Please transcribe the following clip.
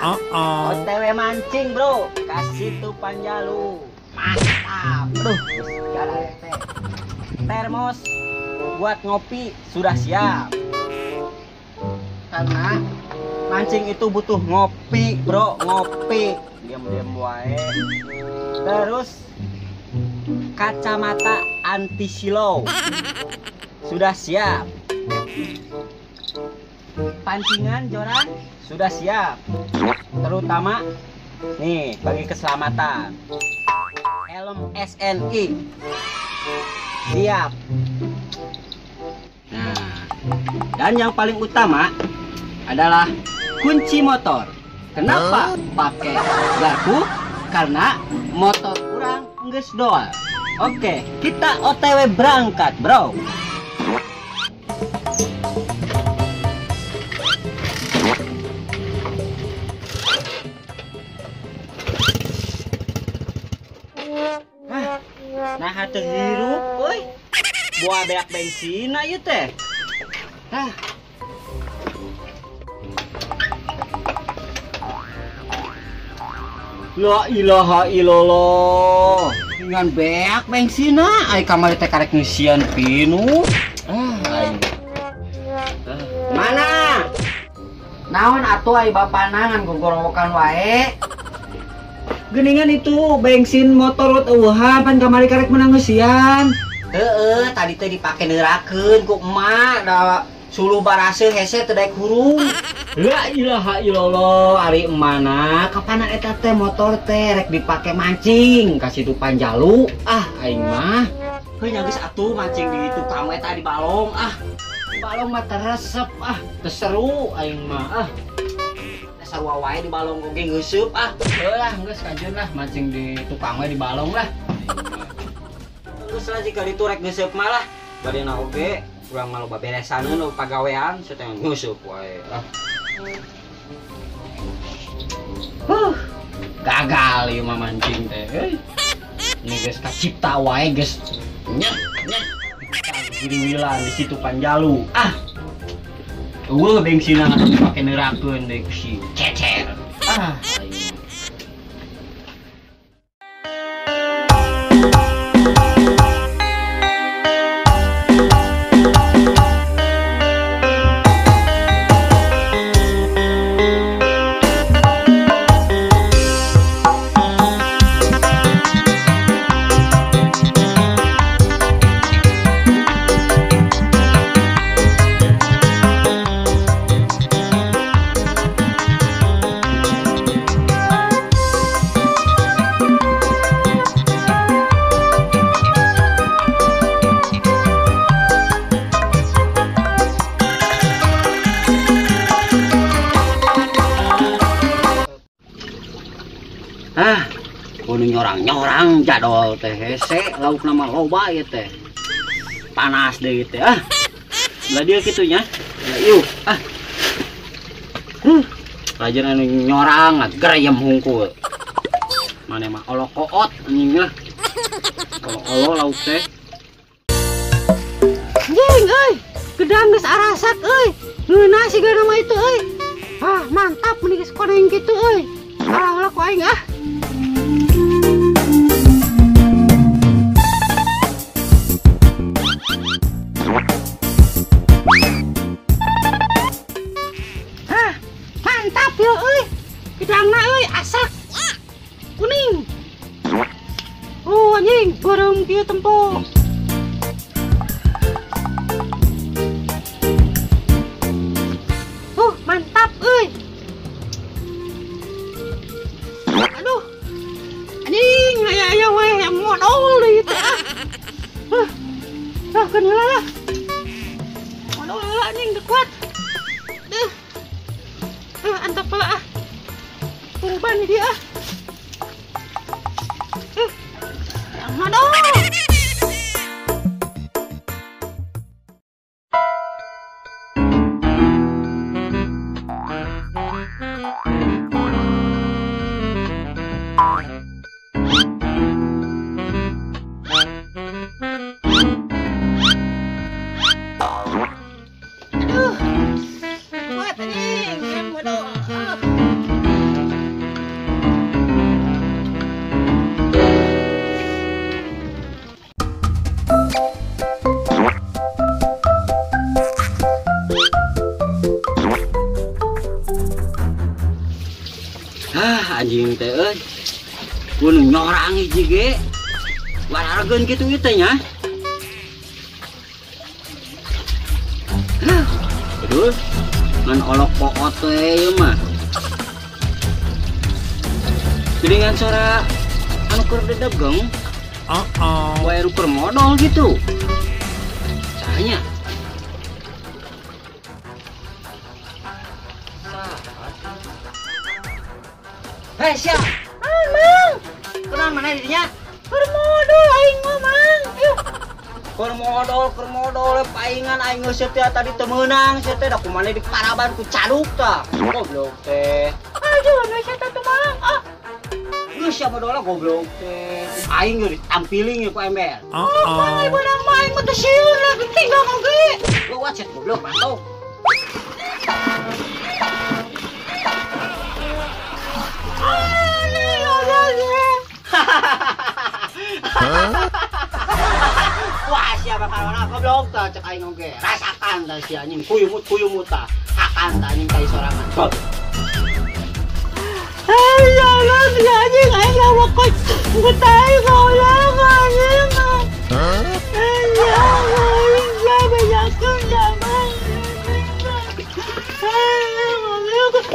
OTW mancing bro, kasih tuh Panjalu. Mantap. Aduh, segala teh. Termos buat ngopi sudah siap. Karena mancing itu butuh ngopi bro, ngopi. Diam-diam wae. Terus kacamata anti silau sudah siap. Pancingan joran sudah siap. Terutama nih bagi keselamatan. Helm SNI siap. Nah, dan yang paling utama adalah kunci motor. Kenapa pakai garpu? Karena motor kurang geus doal. Oke, kita OTW berangkat, bro. Nah, hati hirup, euy. Buah beak bensin ieu teh. Hah. La ilaha illallah. Dengan beak bensin ai kamari teh karek ngeusian pinu. Ah, aing. Mana? Naon atuh ai bapana ngan gogorowokan wae? Geningan itu bensin motor eueuhan pan kamari karek menang ngeusian. Heeh, tadi teh dipake neurakeun ku emak da suluh baraseuh hese teu daek hurung. La ilaha illallah, ari emana kapanan eta teh motor teh rek dipake mancing ka Situ Panjalu. Ah, aing mah. Heuh nya geus atuh mancing di tukang eta di balong ah. Di balong mah teresep ah, teu seru aing mah ah. Sarua wae di balong oge ngeusup ah. Heuh lah geus kajeun lah mancing di tukang we di balong lah. Geus lah jika ditu rek ngeusup mah lah. Badena oge urang mah loba beresaneun loba pagawean sateh ngeusup wae ah. Gagal ieu mah mancing teh euy. Ini geus kacipta wae geus nyeh nyeh. Giriwilan di Situ Panjalu. Ah. Eueuh bensinna dipake neurakeun deui ku si Cecer. Ah. Ah, kudu nyorang-nyorang jadol teh hese lauk nama loba ieu teh. Panas deui teh ah. Lah dieu kitu nya. Lah ieu ah. Rajin anu nyorang gereyem hungkul. Mane mah olokoot anjing lah. Olo-olo lauk teh. Anjing euy, gedang geus arasak euy. Ngeunah siga nama itu euy. Ah, mantap meni geus koneng kitu euy. Ah, ku aing ah. Ah, mantap ya euy. Gedangna euy asak. Kuning. Oh anjing, beureum kieu tempo. Mantap euy. Aduh. Anjing, aya-aya we yang modol deui teh ah. Huh. Ah, keun heula lah. Modol heula anjing teu kuat. Duh. Ah, antep heula ah. Kurban dia ah. Yang modol. Aduh, kuat anjing, yang modol. Ah, anjing teh euy. Kudu nyorang hiji ge. Warargeun kitu ieu teh nya. Aduh, ngan olok poot teh ieu mah. Geningan sora anu keur dedegeng. Uh-oh. Wae nu keur modol gitu. Sahanya. Hei, siap. Naon, Mang? Kunaon maneh di dinya? Keur modol aing mah, Mang. Yuk. Keur modol paingan aing geus teh tadi teu meunang sia teh da kumaneh diparaban ku caduk tah. Goblok teh. Aduh, nu sia teh Mang. Ah. Geus sia modolna goblok teh. Aing geus ditampiling ku ember. Oh, Mang, ieu beunang mah aing mah teu sieun lah ditinggal oge. Leuwat sia goblok mantau. Wah, siapa kalau goblok tah cek aing oge. Rasakan tah si anjing kuyumut tah. Hakan tah anjing tai sorangan. Ay, ya Allah, si anjing aing lawak tai goyang anjing. Ay, ya Allah, aing bejakeun da Mang. Ay, goblok.